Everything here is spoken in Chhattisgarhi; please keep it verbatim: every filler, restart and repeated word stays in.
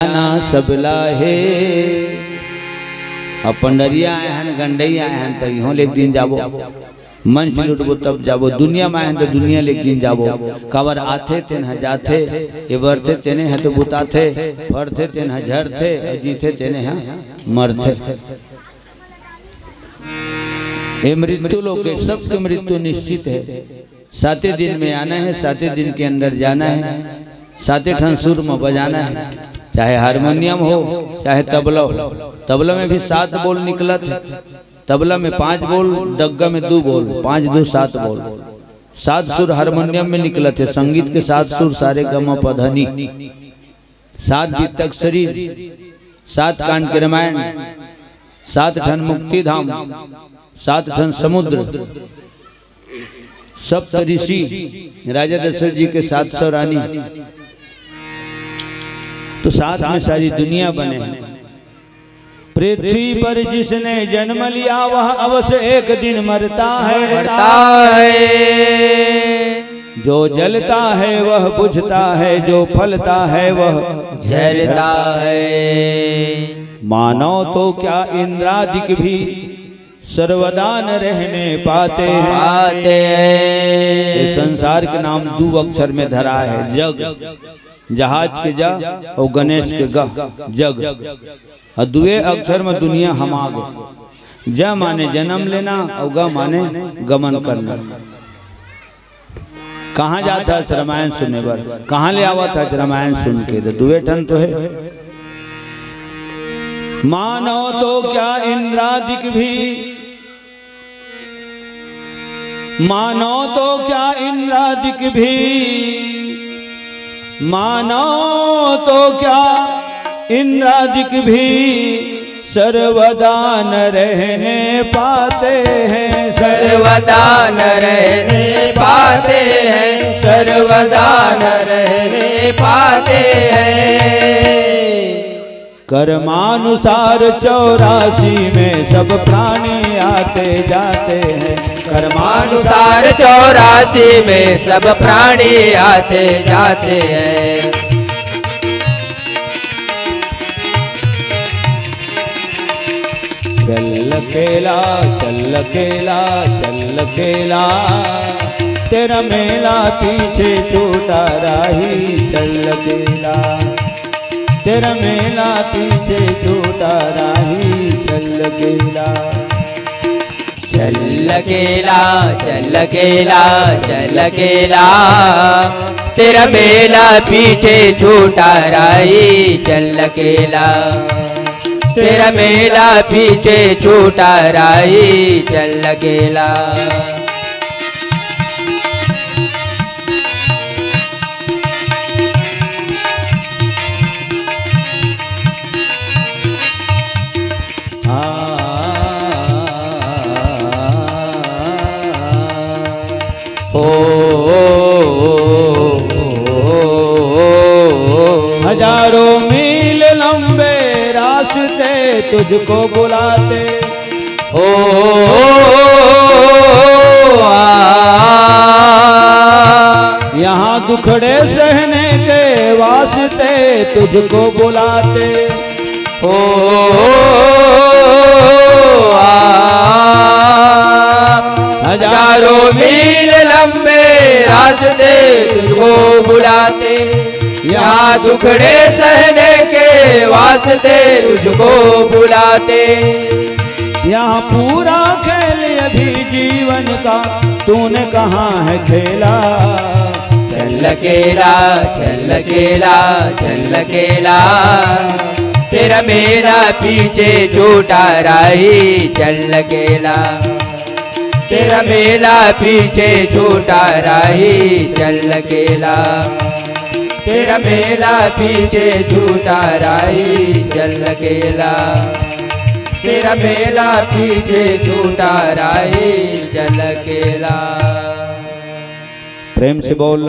ना सबला हे। अब पंडरिया आए हन, गंडई आए हन, त इहों ले एक दिन जाबो। मंच लुटबो तब जाबो। दुनिया में आए हन त दुनिया ले एक दिन जाबो। काबर आथे तेन ह जाथे, ए बरथे तेने ह तो बुताथे, फरथे तेन ह झरथे, अउ जीथे तेने ह मरथे। ये मृत्यु लोक के, सबके मृत्यु निश्चित है। साते दिन में आना है, साते दिन के अंदर जाना है, साते ठन सुर में बजाना है, चाहे हारमोनियम हो, चाहे तबला हो। तबला में भी सात बोल निकलत है, तबला में पांच बोल, डग्गा में दो बोल, पांच दो सात बोल। सात सुर हारमोनियम में निकलत है, संगीत के सात सुर, सा रे ग म प ध नी। सात बीतक शरीर, सात कांड के रामायण, सात ठन मुक्ति धाम, सात ठन समुद्र, सप्त ऋषि, राजा दशरथ जी के सात सौ रानी, तो साथ में सारी दुनिया बने हैं। पृथ्वी पर जिसने जन्म लिया, वह अवश्य एक दिन मरता है। मरता है। जो जलता है वह बुझता है, जो फलता है वह झरता है। मानव तो क्या, इंद्रादिक भी सर्वदा न रहने पाते हैं। पाते हैं। ये संसार के नाम दू अक्षर में धरा है, जग, जहाज के जा अउ गणेश के ग, जग। अउ दुए अक्षर में दुनिया हमा गे। ज माने जन्म लेना अउ ग माने गमन करना। कहाँ जात हस रामायण सुने बर, कहाँ ले आवत हस रामायण सुन के, तो दुए ठन तो है। मानव तो क्या, इंद्रादिक भी, मानव तो क्या, इंद्रादिक भी, मानव तो क्या, इंद्रादिक भी सर्वदा न रहने पाते हैं। सर्वदा न रहने पाते हैं, सर्वदा न रहने पाते हैं। कर्मानुसार चौरासी में सब प्राणी आते जाते हैं। कर्मानुसार चौरासी में सब प्राणी आते जाते हैं। चल केला, चल केला, चल केला, तेरा मेला पीछे छूटा राही। चल केला, तेरा मेला पीछे छूटा राही। चल केला, चल केला, चल केला, चल केला, तेरा मेला पीछे छूटा राही। चल केला, तेरा मेला पीछे छूटा राही। चल केला। हजारों मील लंबे रास्ते तुझको बुलाते। ओ, आ, यहाँ दुखड़े सहने के वास्ते तुझको बुलाते। ओ, आ, हजारों मील लंबे रास्ते तुझको बुलाते, यहाँ दुखड़े सहने के वास्ते तुझको बुलाते। यहाँ पूरा खेल अभी जीवन का, तूने कहाँ है खेला। चल केला, चल केला, चल केला, तेरा मेला पीछे छूटा राही। चल केला, तेरा मेला पीछे छूटा राही। चल केला, तेरा मेला पीछे छूटा राही। चल केला, तेरा मेला पीछे छूटा राही। चल केला। प्रेम से बोल,